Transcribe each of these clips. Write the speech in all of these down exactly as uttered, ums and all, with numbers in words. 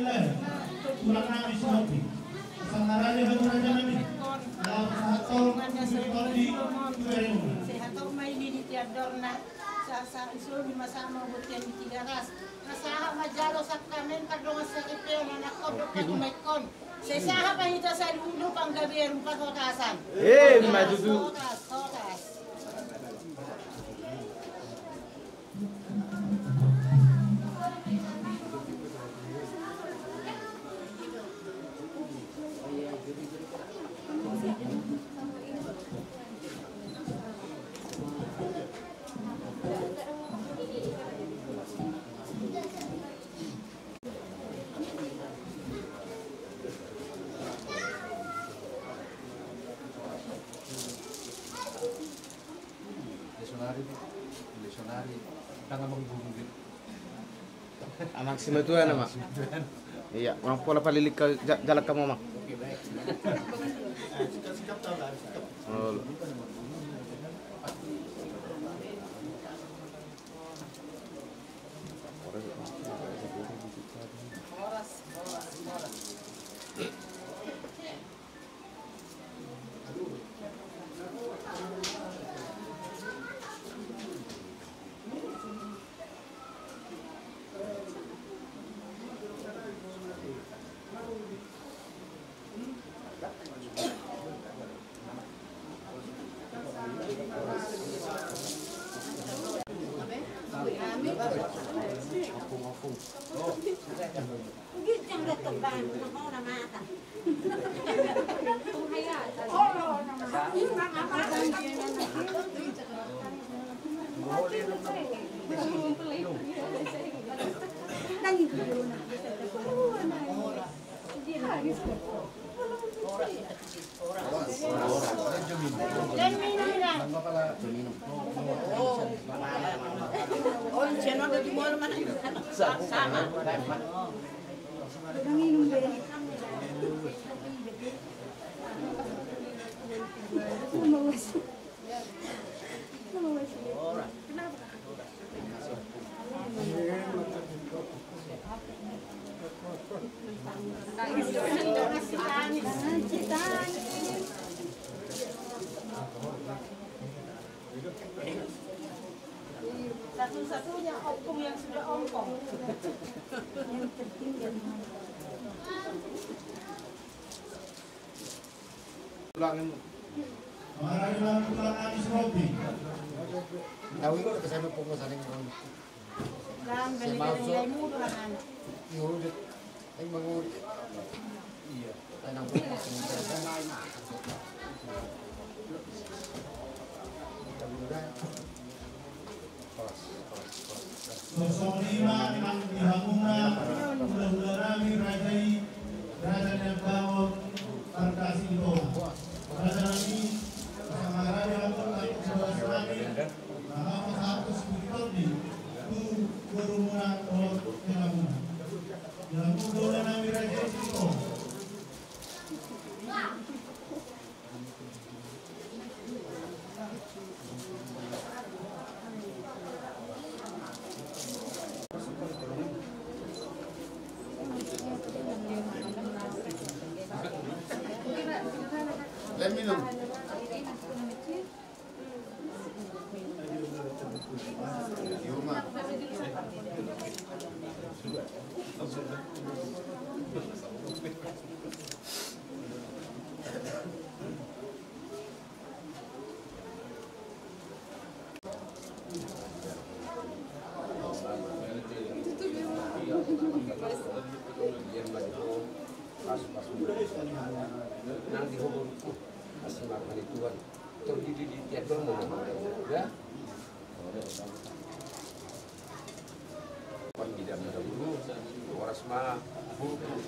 Tulang nami Sihombing. Asa marade hamu raja nami. Laos sahat tong, Sihombing, tu beremu. Sehat tong ma i di tiandorna. Sa, sa, isomi ma sama botian di Tigaras. Asa aha ma jalo sakramen, pardongan saripeon, anak kodok, padu maikon. Sai sahat ma hita saluhutna panggabean, parhorasan. Emma tutu. Horas, horas. Lesonari, lesonari, tangga manggunggit. Amang simatua nama. Iya, orang pola palilik ka ja-, jalan kamu, Mang. Oke, baik. Oh. Satu-satunya opung yang sudah ompong. Tulang. Marari ma tulang nami Sihombing. Tahu itu kesana pungusan yang orang. Semalsu. Iya. Songon i ma nang di hamuna hulahula nami raja i, raja ni Ambangon, marga Sihombing. Raja nami, asa marade hamu, asa marade hamu, asa marade hamu, tu borumuna dohot helamuna. Di hamu hulahula nami raja i Sihombing. Let me know.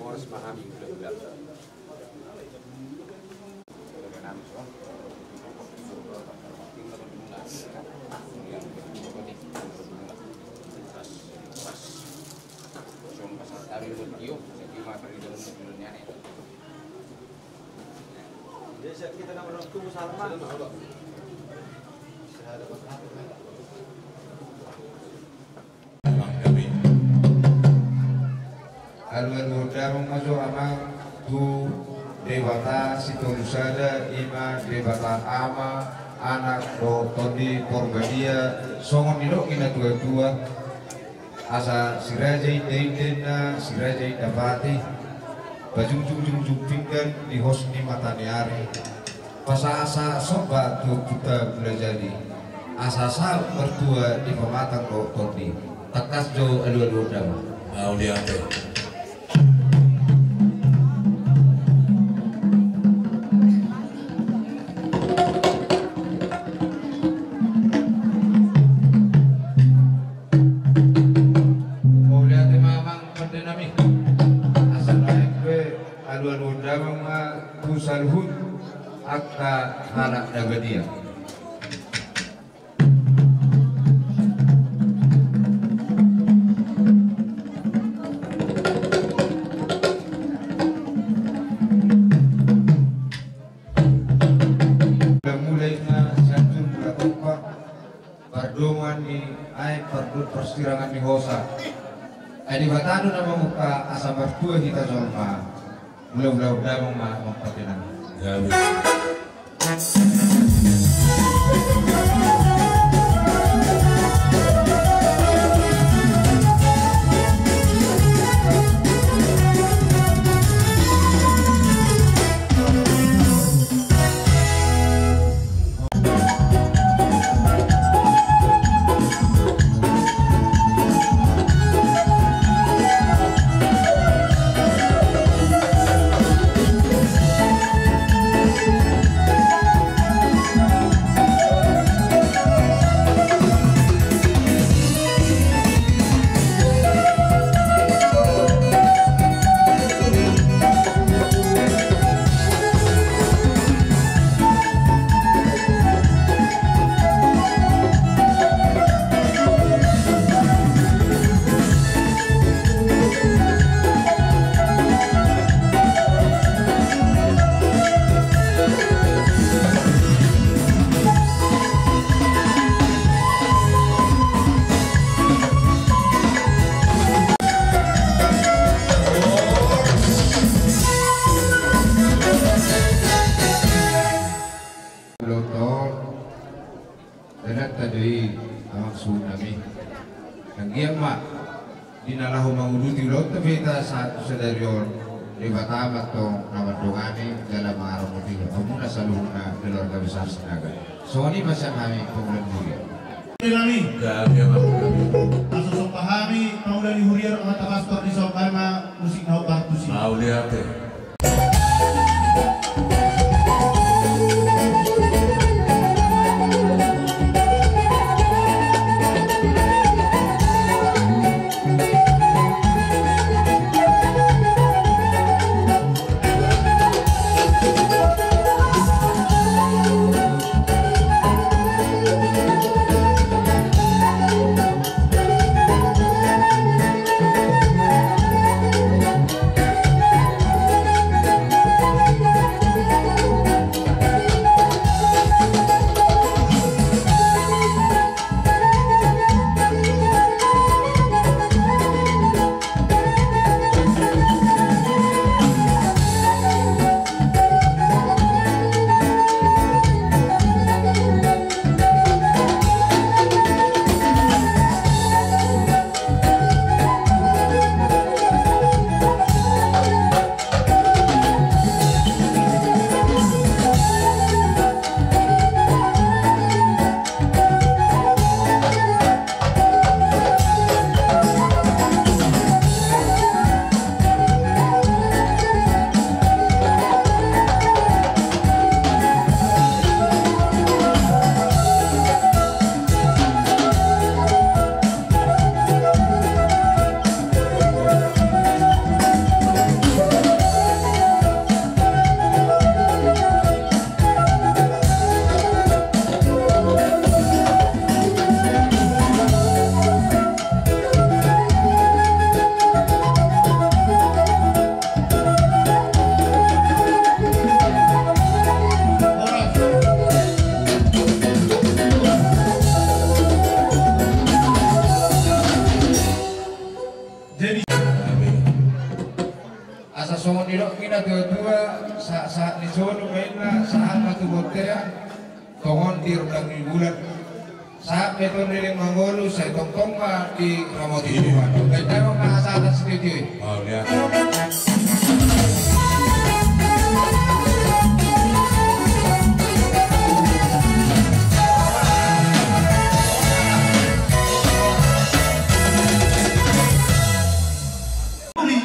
Horas ma hami hulahula. Aduh, aduh. Amang ma jo amang tu Debata Sitolusada, i ma Debata Ama, Anak dohot Tondi Porbadia, songon nidok ni na tua-tua. Asa si raja inda-inda inna, si raja inda pati, pajungjung-jungjung pinggan di hos ni mata ni ari. Pasahat-sahat somba tu Ompunta Mulajadi, asa saut martua di pamatang dohot tondi. Tangkas jo alu-aluhon damang. Mauliate. Mauliate ma amang pande nami. Asa naeng be alu-aluhon damang ma tu saluhut angka halak na badia. Mula-mula inna sian jur mula tompa. Pardongan ni aek, pardo-, parsirangan ni hosa. Ai Debata do na mamungka asa martua hita jolma. Mula-mula damang ma amang pande nami. Gabe. Ulaonta on, dangkanta do i amang suhut nami. Anggiat ma di na laho manguduti ulaonta pe hita sa-, sadari on, Debata ma antong na mandongani jala mangaramoti hamuna saluhutna keluarga besar Sinaga. Songon i ma sian hami pangula ni huria. Nami. Gabe amang. Asa somba hami pangula ni huria, amanta pastor, dison baen ma musik na hombar tusi. Mauliate. Songon nidok ni na tua-tua, sa-, sahat ni solu ma inna, sahat ma tu bontean, tongon di rondang ni bulan. Sahat ma i tongon di leleng mangolu, sai tongtong ma diramoti Tuhan. Baik, daro ma sahat sititi. Oh, ya.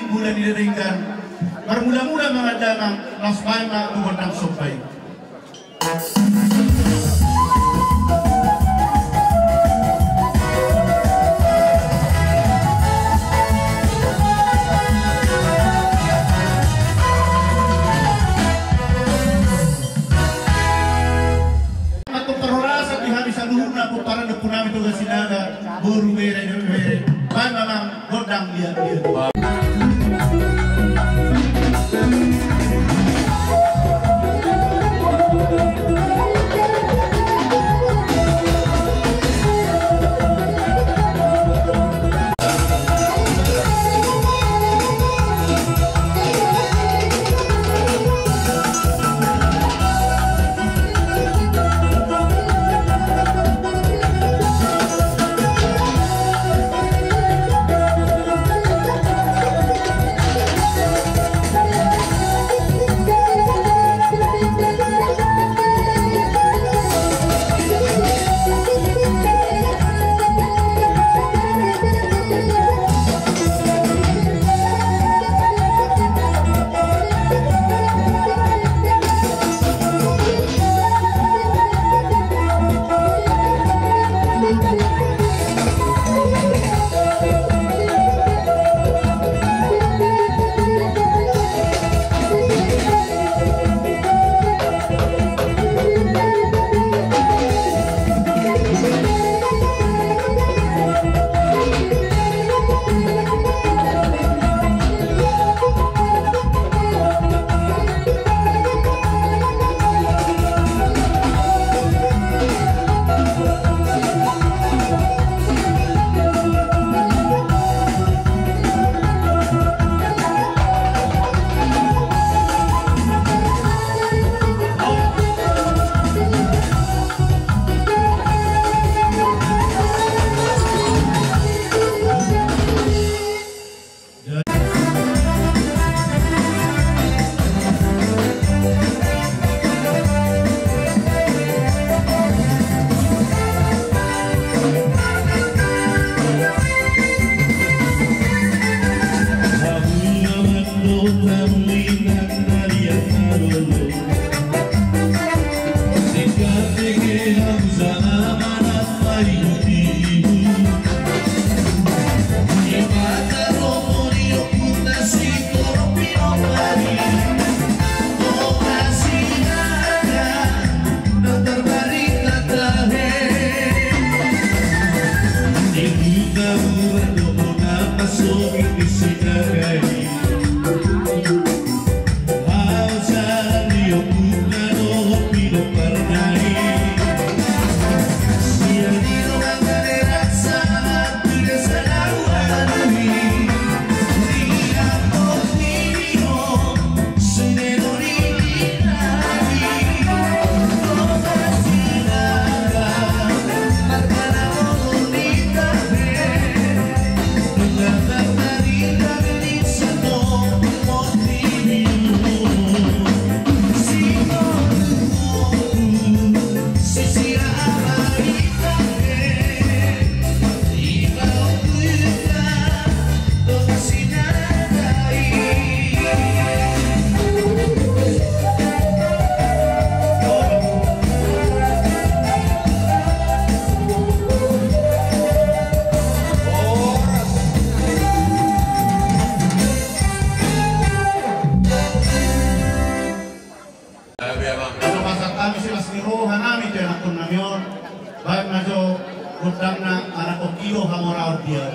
Bulan ni denggan, marmula-mula ma damang, laos baen ma tu gondang somba i. Mantong parhorasan di hami saluhutna, pomparan ni ompunami Toga Sinaga, boru, bere, bere. Baen ma amang gondang liat-liat. Asa pasahat hami silas ni roha nami tu ianakkon nami on. Baen ma jo gondangna, anakkon, i do hamoraon dia.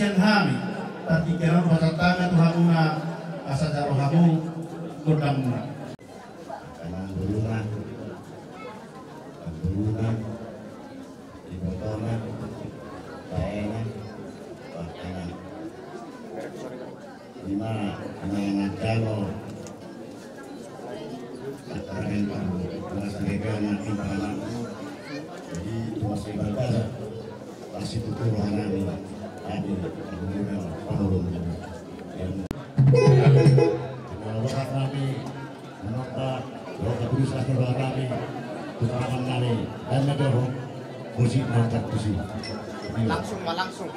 Sian hami, partingkian on pasahat hami tu hamuna, asa jalo hamu gondangmuna. Amang boru na, amang boru na, iboto na, bae na, bahkan na. Ima, ima yang jalo. Jadi, cuma sebatas masih tutur rohana ni, adi, pangulun. Kalau rohana ni, mengapa, rohana terus kasih rohana ni, keterangan nami, dan ada roh, musik mantap musik. Langsung, ma, langsung.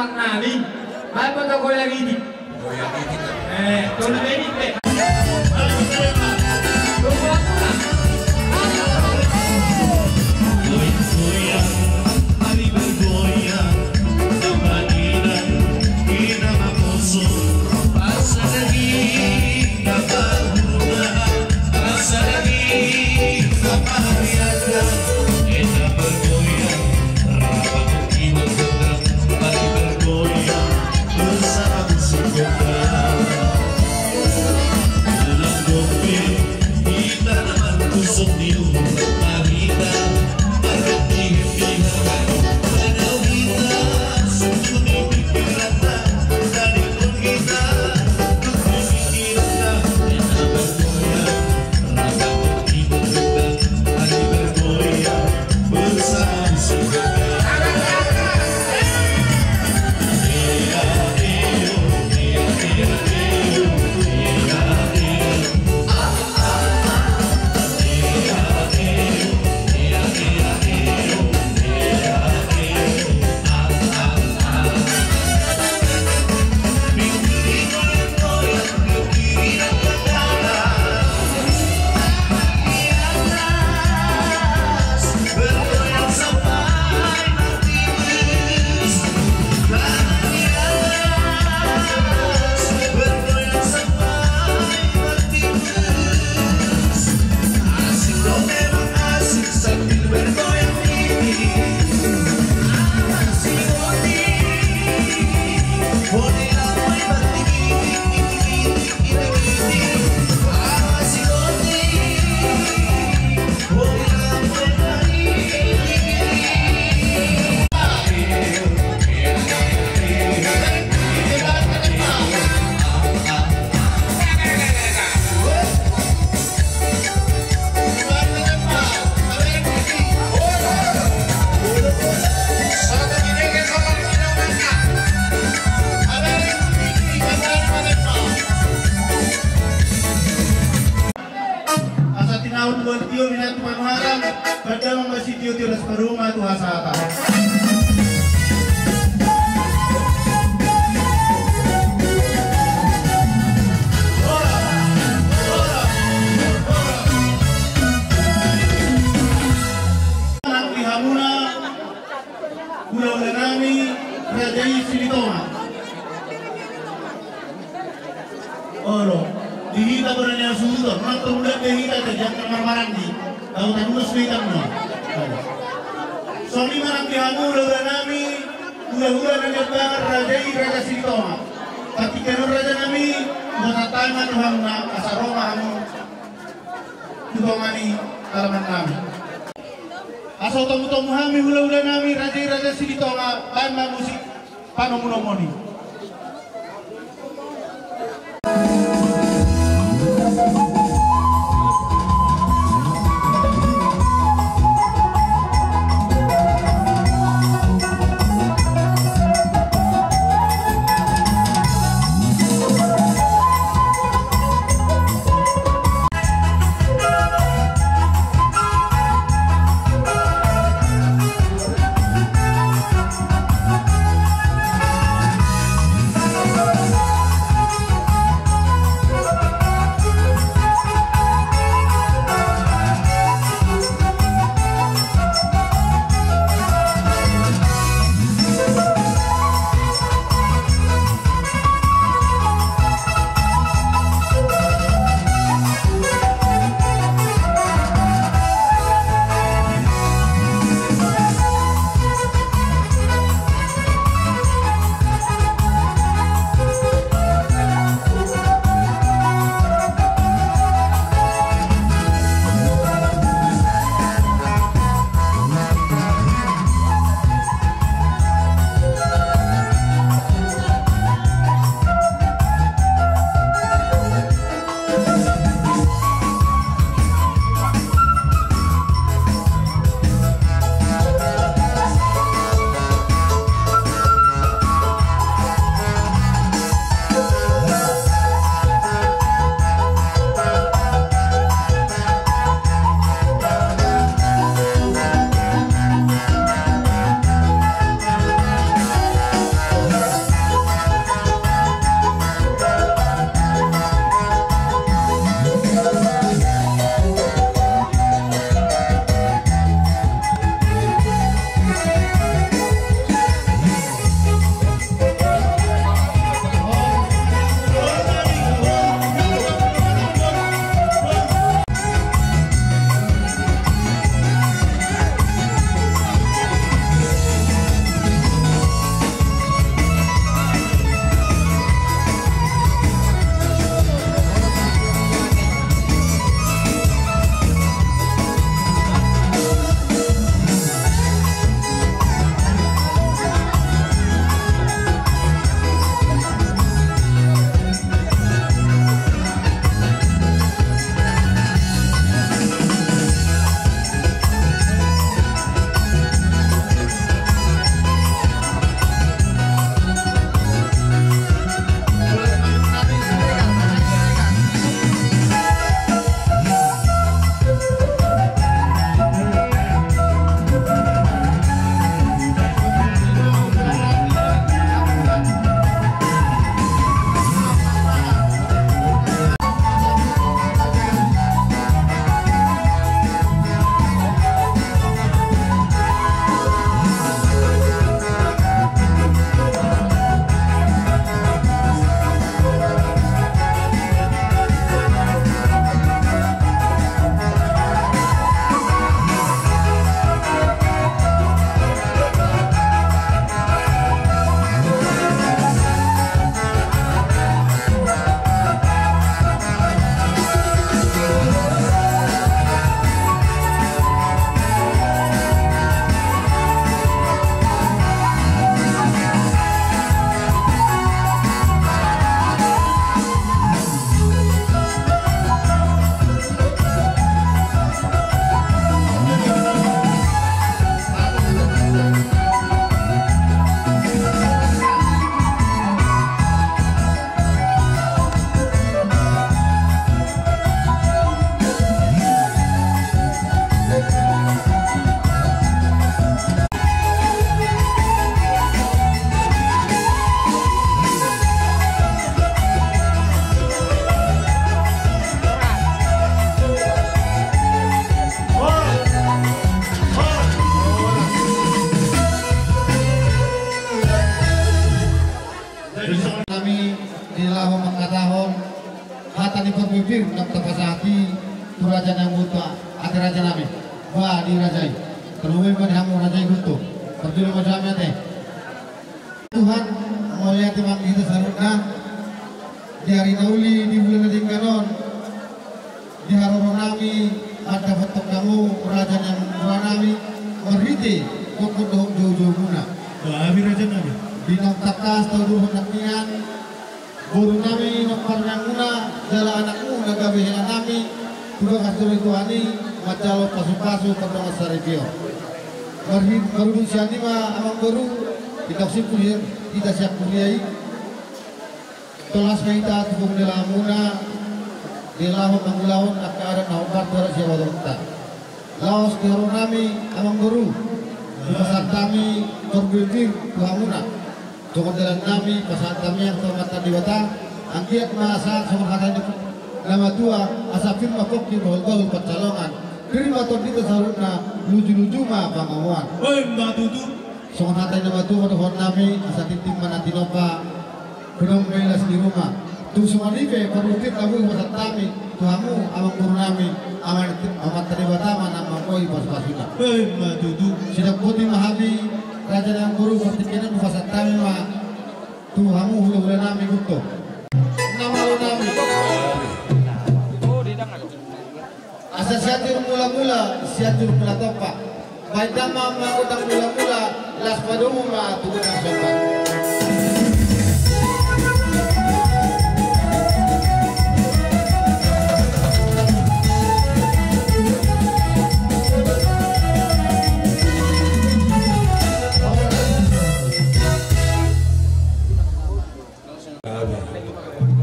Nami, bapak tak goyang ini. Goyang ini. Eh, tolong ini, Pak. Goyang, goyang, mari bergoyang. Tambah indah, indah makoso. Pasal lagi. Asa tinaun buat tio minat panuharan, pada mambasi tio tio ras paruma tu hasata. Nang di hamuna, hulahula nami, Raja i Silitonga. Olo, di hita bona ni asuhuton, nang torulan di hita, tajak na marmaranggi, tau tanus di hita no. Songon i ma nang di hamu, hulahula nami, hulahula na niambangan Raja i, Raja Silitonga. Patingkian on raja nami, boan tangan tu hamuna, asa ro ma hamu tu tonga ni alaman nami. Asa tomu-tomu hami hulahula nami Raja i Raja Silitonga, baen ma musik panomu-nomu i. Nang tapasahat i tu raja nami Guntho, ate raja nami. Ba dirajai. Tarlumobi ma di hamu raja i Guntho. Parjolo ma jo hami ate. Tuhan, mauliate ma di hita saluhutna. Di ari na uli di bulan na denggan on, di haroro nami mandapothon hamu raja ni amangboru nami marhite gokhon dohot joujou muna. Ba hami raja nami. Di naung tangkas taudurhon nangkiningan boru nami, nompar ni amangmuna jala anakmu na gabe hela nami tu bagas joro ni Tuhan i manjalo pasupasu pardongansaripeon. Marhite marhite sian i ma amangboru, hita simpul hita sian huria i. Tolhas ma hita tu pemuda laho muna, di laho mangulahon angka adat na hombar tu adat sihabatahonta. Laos di haroro nami amangboru, hupasahat hami tor birbir tu hamuna. Songon dalan nami pasahat hami tu Amanta Debata, anggiat ma sahat songon hata ni na matua, asa pir ma pongki bahulbahul pansalongan, pir ma tondinta saluhutna, lujuluju ma pangomoan. Oi ma tutu. Songon hata ni na matua ma dohonon nami, asa tintin ma na tinompa, benong ma i las ni ruma. Tung songon i pe parluhut ni tamu hupasahat hami tu hamu amangboru nami, Amanta Debata ma na manggohi pasupasuna. Oi ma tutu. Sidok boti ma hami raja nami amangboru, partingkian on hupasahat hami ma tu hamu hulahula nami Guntho. Na malo nami. Asa Sianjur Mulamula, Sianjur Mulatompa. Baen damang ma gondang mulamula, laos padomu ma tu gondang somba.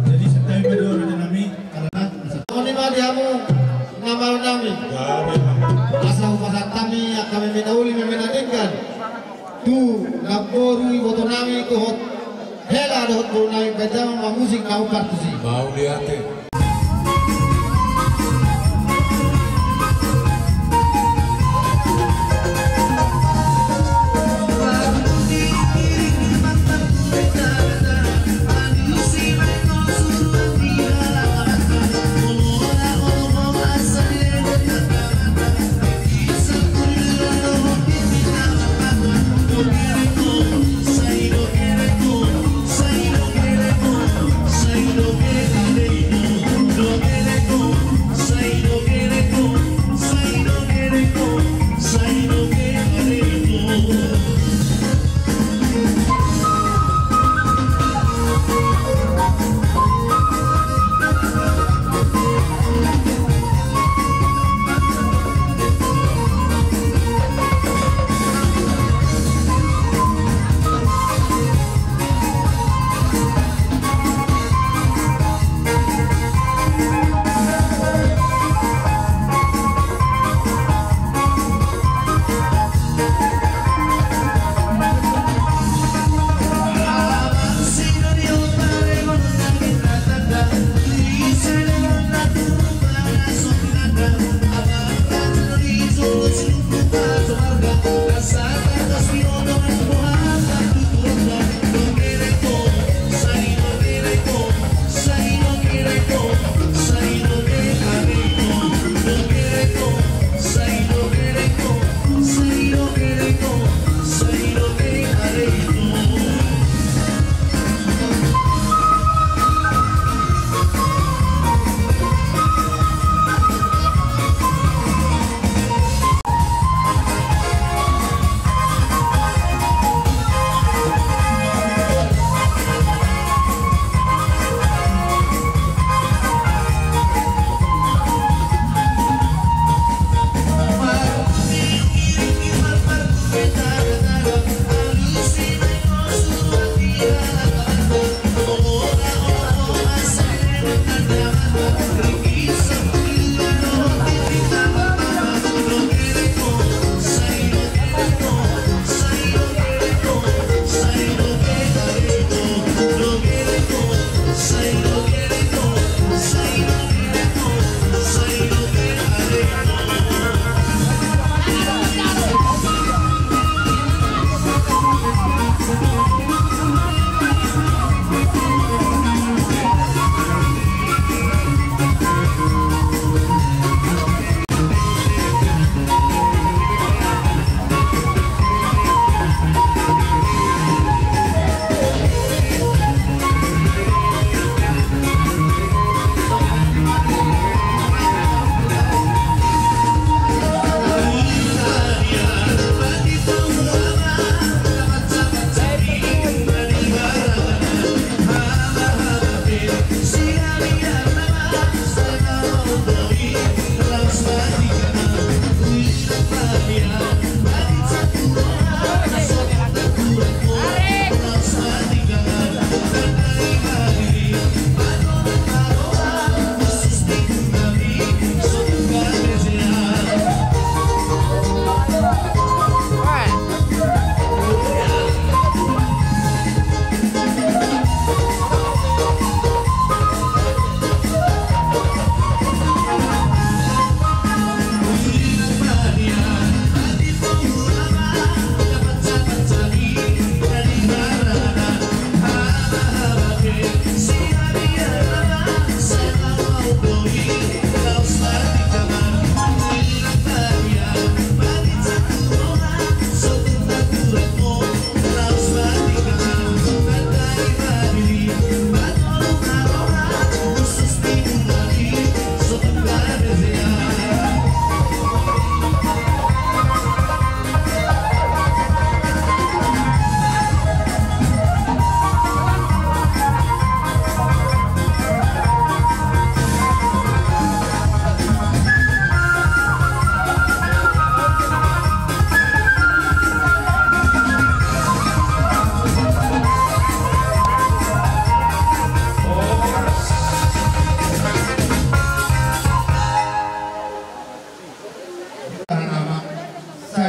Jadi santabi ma jo raja nami, karena songon i ma di hamu na malo nami. Asa hupasahat hami angka meme na uli, meme na denggan tu namboru iboto nami dohot hela dohot boru nami, baen damang ma musik na hombar tusi. Mauliate.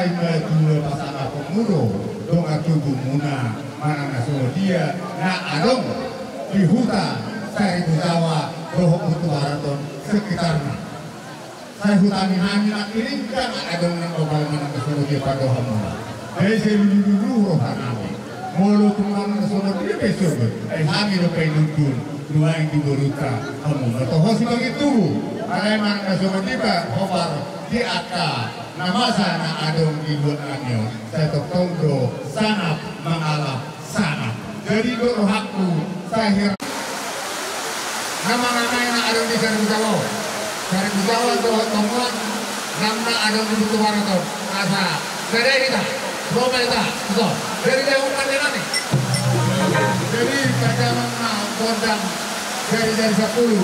Ima tua pasangaponmu do dongan tubumuna manang na songon dia na adong di huta Saribu Jawa dohot Butuh Baraton sekitarna. Sai hutami hami nangkining, ndang adong nang opal manang na songon dia pandohanmuna. Jadi sai lulululu rohanami. Molo tung manang na songon dia pe sogot, ai hami do painundun nuaeng di borunta hamu. Molo toho sipangintubu, alai manang na songon dia pe hombar di angka na masa na adong di luat nami on, sai tongtong do sangap mangalap sangap. Jadi do rohangku, sai hira na mangamai na adong di Saribu Jawa, Saribu Jawa dohot tongon nang na adong di Butuh Baraton, asa jadi kita, coba kita, so, jadi dia umpan dia nami. Jadi pajangan na gondang jadi jadi sepuluh.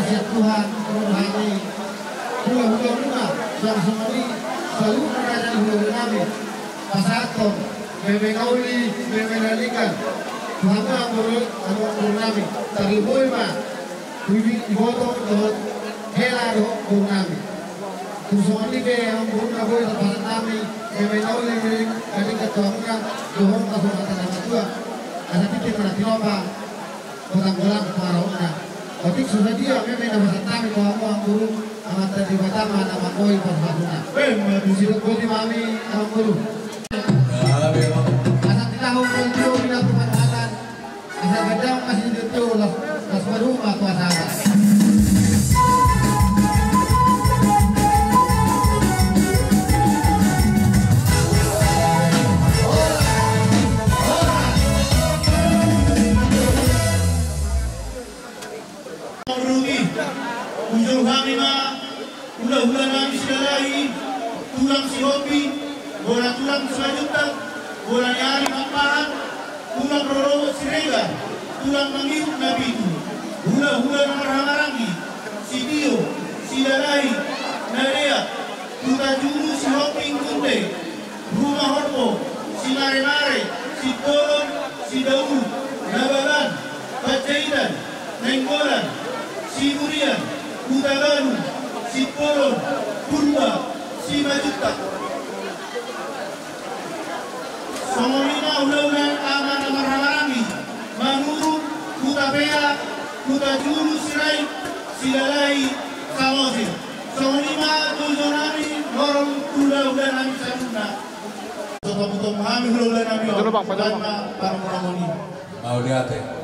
Tuhan, Tuhan i, hula-hula muna, suang songon i, saluhut raja ni hula-hula nami, pasahathon meme na uli, meme na denggan tu hamu amangboru, hamu amangboru nami, tarlumobi ma tu iboto dohot hela dohot boru nami. Tung songon i pe amangboruna boi tarpasahat hami meme na uli, meme na denggan tu hamuna, dohot pasahathon hata ni natuatua, asa tingki ma na tinopa, hotanggolang pangarahutna. Otik so sadia meme na pasahat hami tu hamu amangboru, Amanta Debata ma na manggohi pasu-pasuna. Emma tutu. Sidok boti ma hami amangboru. Asa titahon ma tu binatang panahatan. Asa gadang masih jatuh las, las baru ma kuasa. Rugi, hujou hami ma, hula-hula nami Silalahi, tulang Sihombing, bona tulang Simanjuntak, bona ni ari Pakpahan, tulang rorobot Siregar, tulang mangihut na pitu, hula-hula na marhahamaranggi, Sitio, Silalahi, Nadeak, Hutajulu, Sihombing, Kunte, Rumahorbo, Simaremare, Simbolon, Sidaulu, Nababan, Panjaitan, Nainggolan, Siburian, Hutagalung, Simbolon, Purba, Simanjuntak. Songon i ma hula-hula ama na marhahamaranggi, Manurung, Hutapea, Hutajulu, Sirait, Silalahi, Samosir. Songon i ma jolo-jolo nami horong hula-hula nami saluhutna. Soto putung hami hula-hula nami. Betul, Bang, betul, Bang. Baen ma parmuraon i. Mauliate.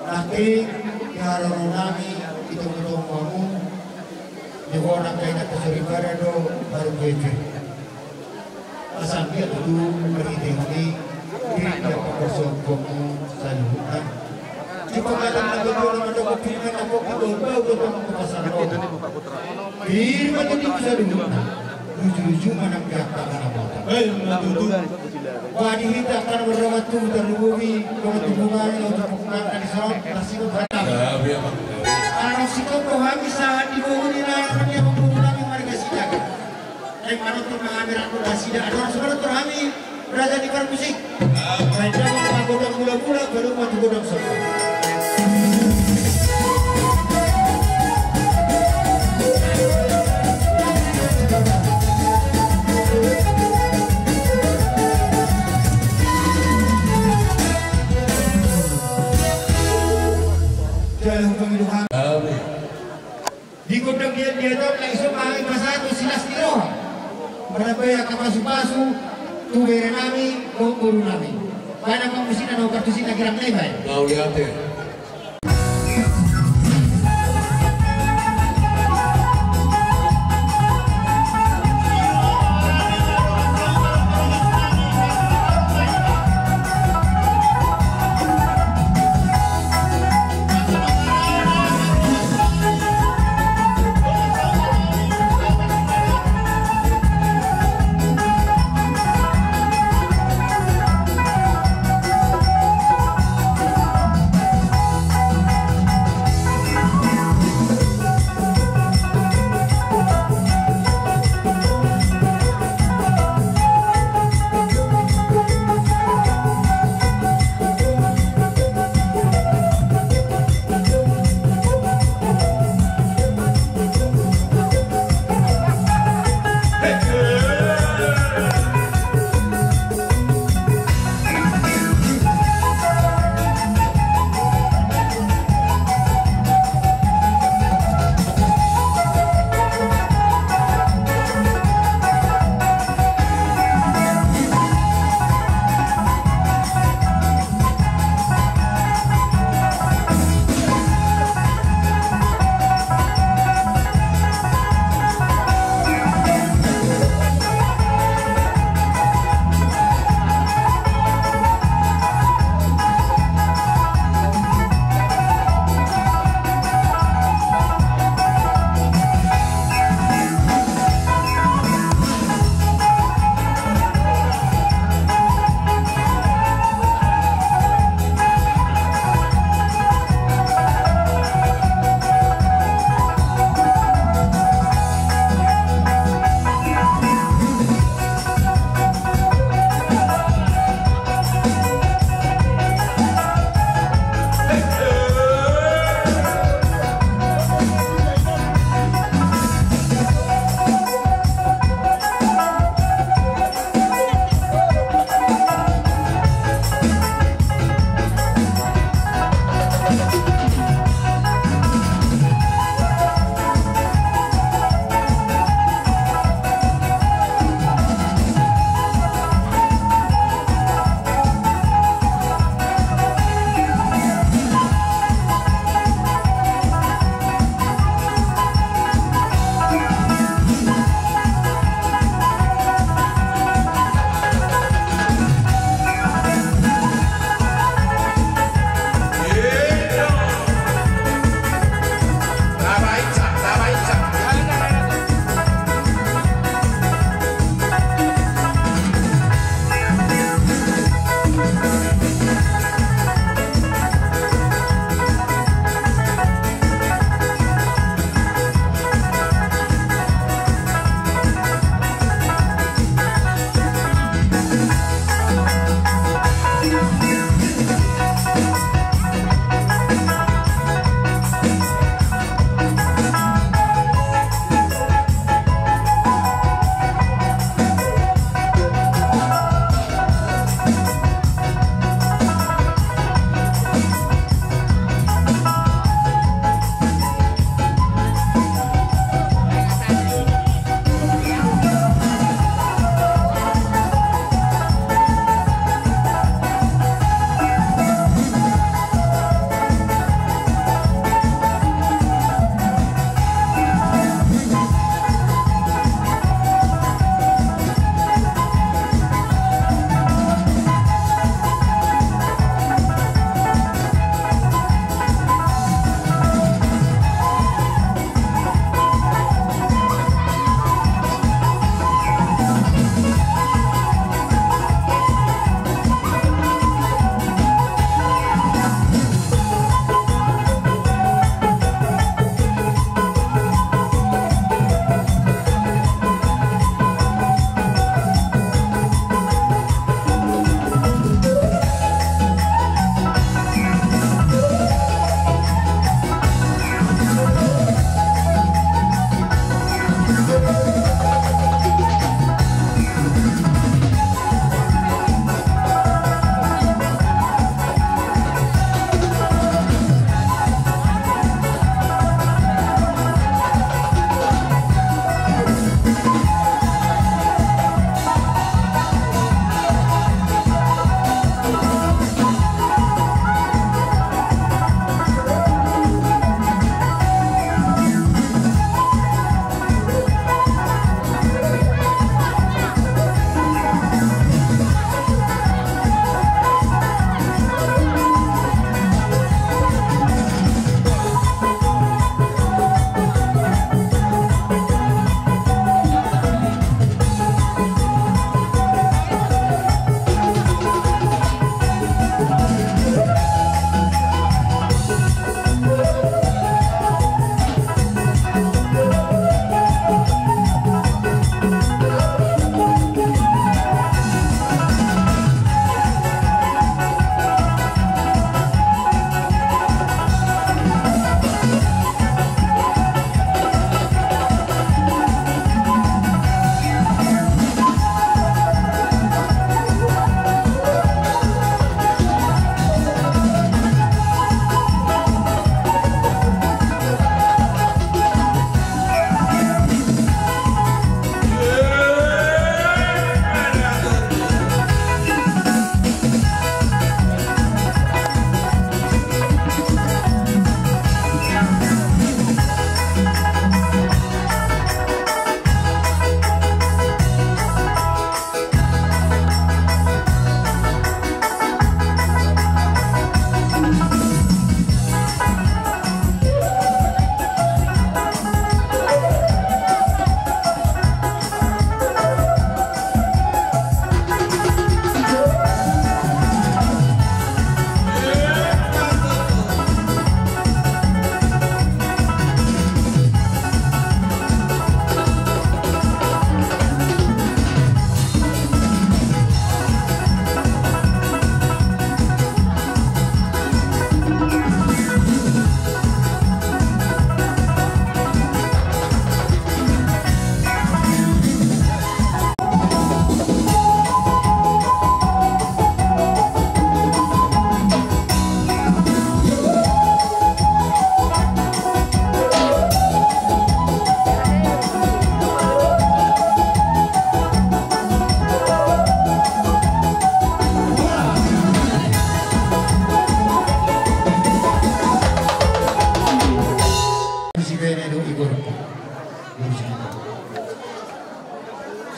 Nangkin di haroro nami di tongatonga hamu, di bona kaina tu soripada do baru bebe. Asa dia tu marhite hami di dia pakorsokonmu saluhutna. Di pangkatan na betul na mandok tu na pokok do bau do pangkatan pasar. Di mata di saluhutna. Luju-luju manang dia tangan amota. Baik, betul. Wah, di hita kan berdoa tu terlubuhi, kalau tu bunga ni untuk bukan dari sorot, nasi berkata. Ya, biar. Anak sikap rohani saat di bunga ni, anak dia bunga ni marga Sidaga. Ai manonton ma hami rangkul nasida, adong semangat tu hami, raja ni parmusik. Main damang ma godang mula-mula, baru ma tu godang sopa. Jalo, pangido hami. Amin. Di gondang dia, dia tahu langsung kami pasal tu silas tiro. Menambai angka pasu-pasu tu bere nami, tu guru nami. Pada kamu sini, no kartu sini, kira nai, baik. Mauliate.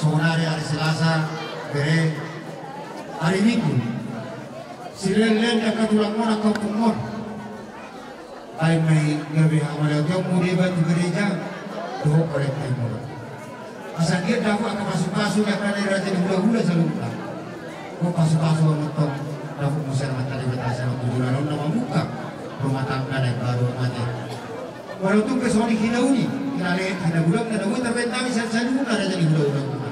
Songon ari, ari Selasa, bere, ari Minggu. Silehon-lehon di angka tulangmon, angka ompungon. Baen ma i gabe hamauliateonmu dibaen tu gereja, dohot kolekta i molo. Asa anggiat dapot angka pasu-pasu ni angka na di raja ni hula-hula saluhutna. Dohot pasu-pasu on antong dapot muse Amanta Debata sian on tu joloan on na mamungka rumah tangga na imbaru, amang. Molo tung pe songon i hinauni, hinalehet, hinagodangna na boi tarbaen nami sian saluhutna raja ni hula-hula.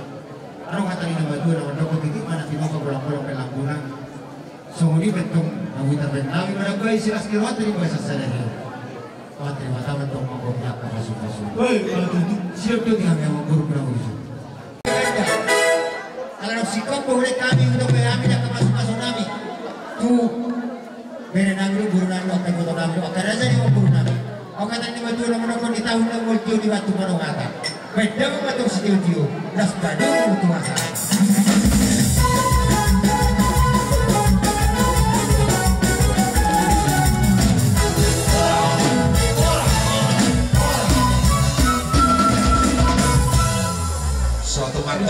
Adong hata ni na matua na mandok, titik ma na tinopa, golang-golang pe langguna. Songon i pe antong na boi tarbaen nami manambai silas ni rohanta di bagasan sadari on. Amanta Debata ma antong manggohi angka pasu-pasu. Oi, molo tutu. Siap do di hami, amang boru, na urusan. Ala naung singkop do hurang hami, hudok hami angka pasu-pasu nami tu bere nami do, boru nami do, angka iboto nami do, angka raja ni boru nami. Angka hata ni na matua na mandok, di taon na molo tio di batu panohatan, baen damang ma antong sitio-tio, laos padomu tu hata. Suatu partai.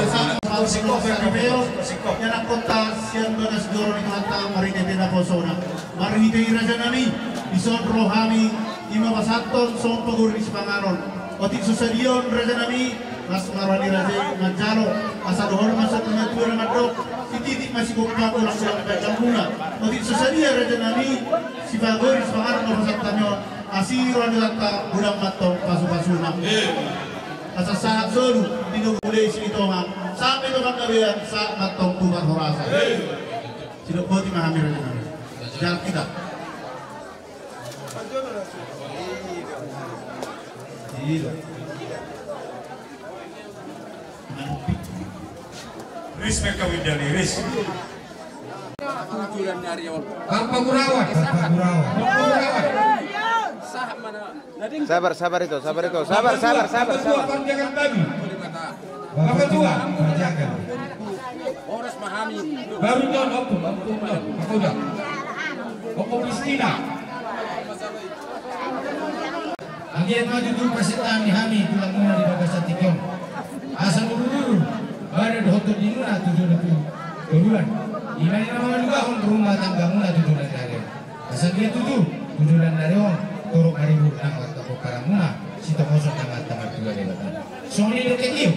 Singkop, singkop, singkop. Ianakhonta sian bagas joro ni Tuhanta marhite-hite naposona. Marhite i, raja nami, dison ro hami, i ma pasahathon songon pagorir ni sipanganon. Otik so sadia on, raja nami, las ma roha ni raja i manjalo. Asa dohonon ma sian na matua na mandok, sititik ma sigompa, golang-golang pe langguna. Otik so sadia, raja nami, sipagorir ni sipanganon na pasahat hami on, asi roha ni Tuhanta, godang ma antong pasu-pasuna. Asa sahat solu, tinopa muse Silitonga, sahat ma tu panggabean, sahat ma antong tu parhorasan. Sidok boti ma hami, raja nami. Jalan kita. Ido. Respect kau, Indah, nih, ris. Bang Pagurawan, Bang Pagurawan, Bang Pagurawan. Sabar, sabar itu, sabar itu, sabar, sabar, sabar, sabar. Bang Ketua, Bang Ketua, Bang Ketua. Baru John, Om Tum, Om Tum, Om Tum. Bang Uda. Om Tum Istina. Anggiat ma tutu pasinta ni hami tulangmuna di bagasan tingki on. Asa murmur badan dohot tondimuna tu jolo tu toruan. I ma na mangalugahon rumah tanggamuna tu joloan ni ari on. Asa anggiat tutu tu joloan ni ari on torop maribur nang angka pomparanmuna, sitongoson nang Amanta Martua Debata. Songon i do, Ketua.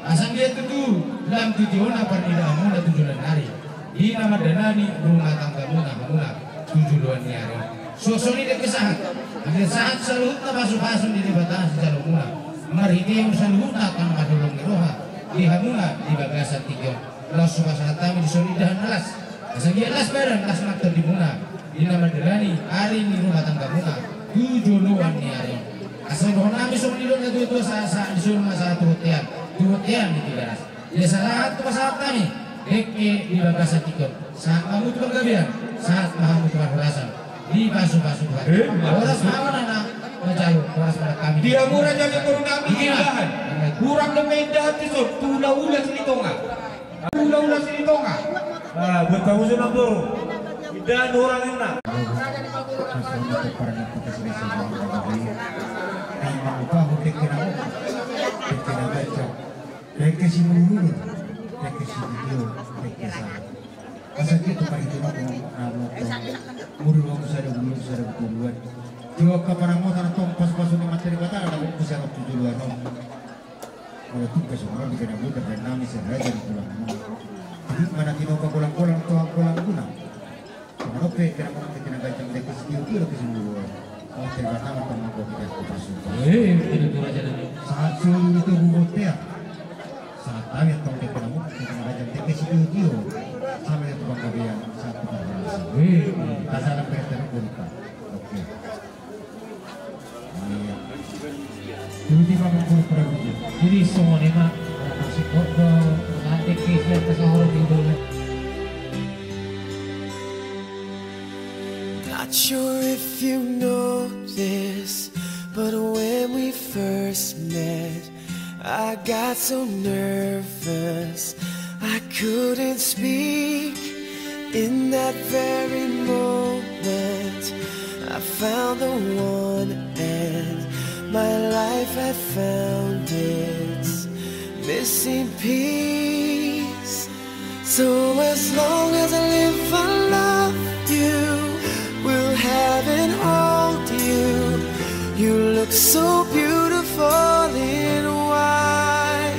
Asa anggiat tutu lam titiona parnidaanmuna tu joloan ni ari. Di na mandalani rumah tanggamuna hamuna tu joloan ni ari on. Suang songon i do, Ketua, sahat. Anggiat sahat saluhutna pasu-pasu ni Debata sijalomuna. Marhitehon saluhutna angka na mandolongi roha di hamuna di bagasan tingki on. Laos hupasahat hami dison indahan na las. Asa anggiat las badan, las ma tondimuna di na mandalani ari ni rumah tanggamuna tu joloan ni ari on. Asa dohonon nami songon i do, na tua-tua, sahat-sahat ni solu ma sahat tu bontean, tu bontean ni Tigaras. Ia sahat hupasahat hami dengke di bagasan tingki on. Sahat ma hamu tu panggabean, sahat ma hamu tu parhorasan. Dipasu-pasu Tuhan. Eh, horas ma hamu na manjalo, horas ma hami. Di hamu raja ni boru nami, indahan. Kurang dope indahan dison tu hula-hula Silitonga. Hula-hula Silitonga. Ah, buat kamu, Sunan Boru. Indahan orang enak. Dengke Simululun, dengke Sitio, dengke Sahat. Asa gitu, Pak, itu mah, mulu aku sada, mulu aku sada, betul. Jua kapan mau tanah tong pas-pas udah materi kata ada buku siapa tujuh dua nol. Molo tung pe songon on, dengke na boi tarbaen nami sian raja ni tulangmuna. Jadi mana tinopa golang-golang, toha golang guna. Songon on pe, kena molo pe kena ganjang dengke Sitio, dengke Simululun. Amanta Debata ma antong manggohi angka pasu-pasu. Eh, itu tu raja nami. Sahat solu di tubu bontean. Sahat hami antong dengke na boi, dengke na ganjang, dengke Sitio-tio. Sahat ma tu panggabean, sahat tu parhorasan. Eh, eh. Tasalam berita na boi, Pak. Oke. Jadi songon i ma, ala na singkop do, na dengke sian pasahaton ni bola. Not sure if you know this, but when we first met, I got so nervous I couldn't speak. In that very moment, I found the one, and my life had found its Rest in peace. So as long as I live, I love you. Will heaven hold you? You look so beautiful in white.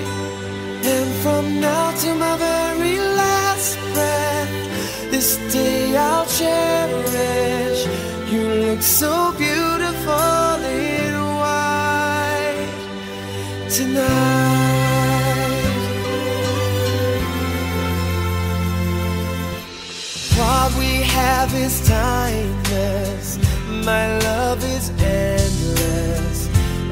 And from now to my very last breath, this day I'll cherish. You look so beautiful in white tonight. What we have is timeless. My love is endless.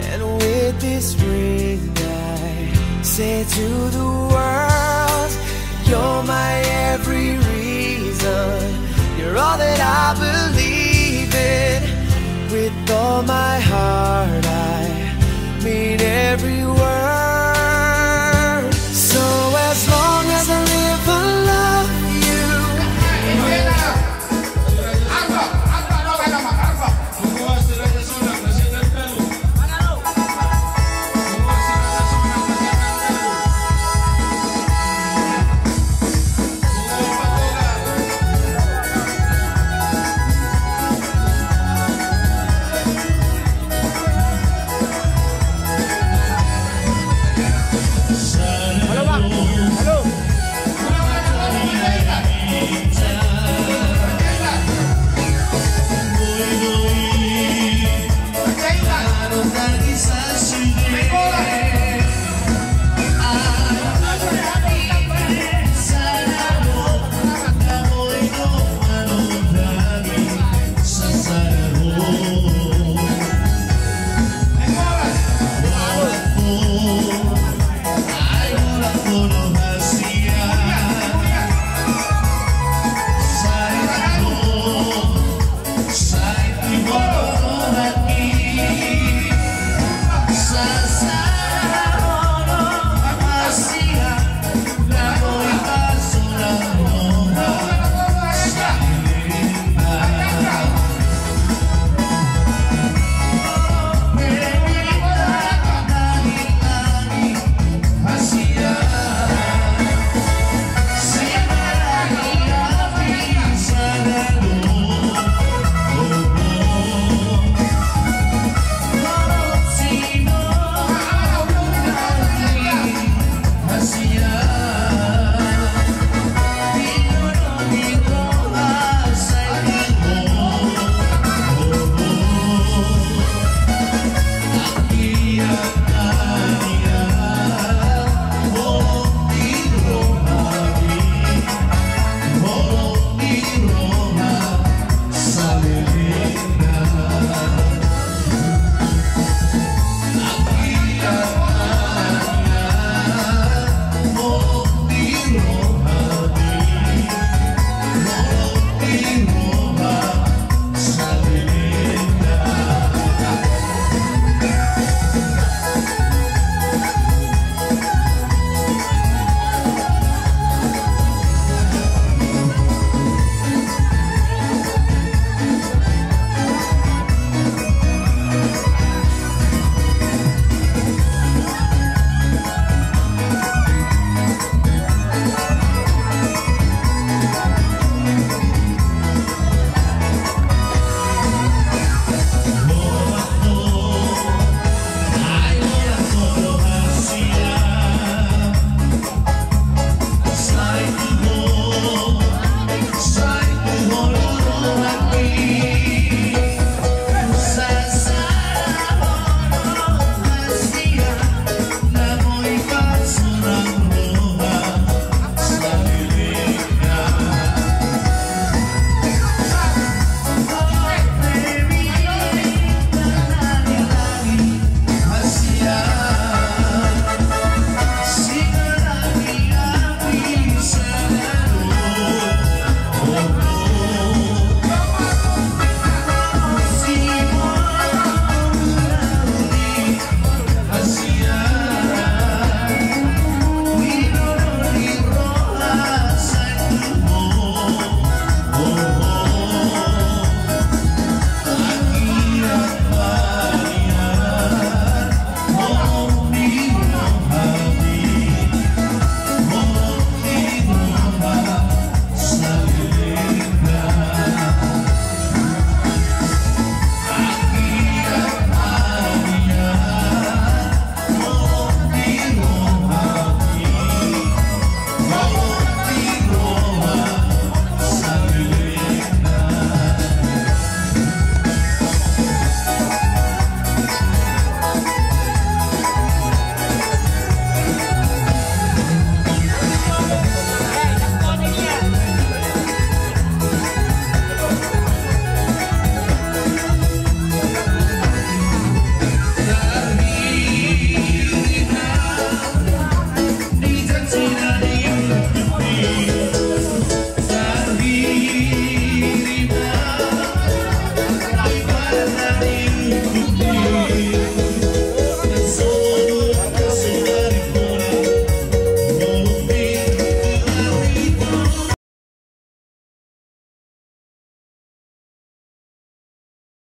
And with this ring, I say to the world, you're my every reason. You're all that I believe in. With all my heart, I mean every word.